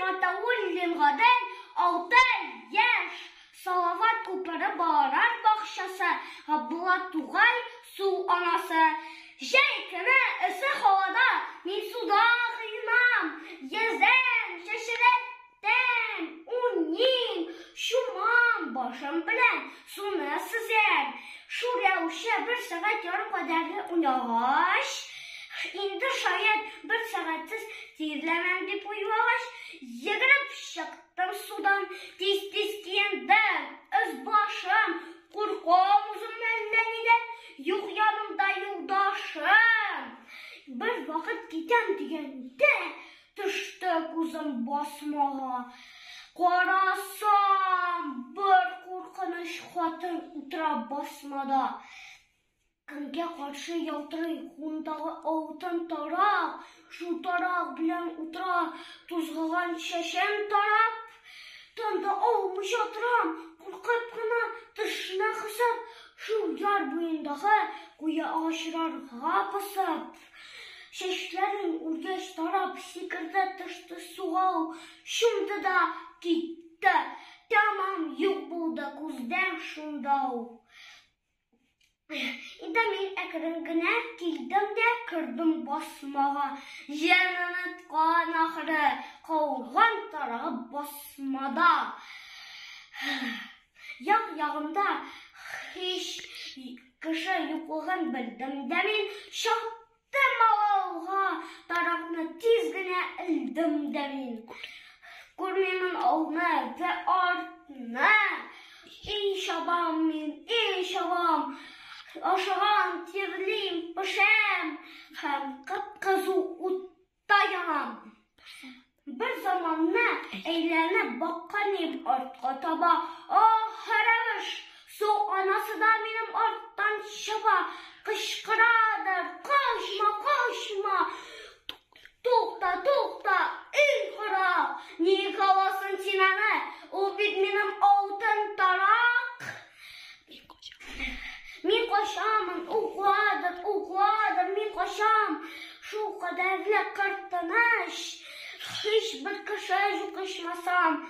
Гатауллин Гадел, 6 яшь. Салават күпере балалар бакчасы, Габдулла Тукай су анасы. Җәй көне эссе һавада мин суда коенам, йөзәм, чәчрәтәм, уйныйм, чумам, башым белән суны сөзәм. Шул рәвешчә бер сәгать ярым кадәрле уйнагач, инде шаять бер сәгатьсез тирләмәм дип уйлагач, йөгереп чыктым судан, тиз-тиз киендем, өс-башым, куркам үзем әллә нидән, юк янымда юлдашым. Бер вакыт китәм дигәндә, төште күзем басмага. Карасам, бер куркыныч хатын утыра басмада. Көнгә каршы ялтырый кулындагы алтын тарак, шул тарак белән утыра, тузгыган чәчен тарап. Тын да алмыйча торам, куркып кына тешне кысып, шул яр буендагы куе агачларга посып. Чәчләрен үргәч тарап, сикерде төште суга ул, чумды да китте. Тәмам юк булды күздән шунда ул. Инде мин әкрен генә килдем дә кердем басмага. Җен оныткан ахры, калган тарагы басмада. Як-ягымда һич кеше юклыгын белдем дә мин чаптым авылга, таракны тиз генә элдем дә мин. Күрмимен алны вә артны. И чабам мин, и чабам. Ашыгам, тирлим, пешәм һәм кып-кызу утта янам. Бер заманны әйләнеп баккан идем артка таба. Ах, хәрәвеш, су анасы да минем арттан чаба, кычкырадыр, качма, качма. Тукта, тукта, эй карак, ник аласың син аны? Ул бит минем алтын тарак. Мин качамын, ул куадыр, ул куадыр, мин качам. Шул кадәрле кыр тыныч, һич бер кеше юк ичмасам.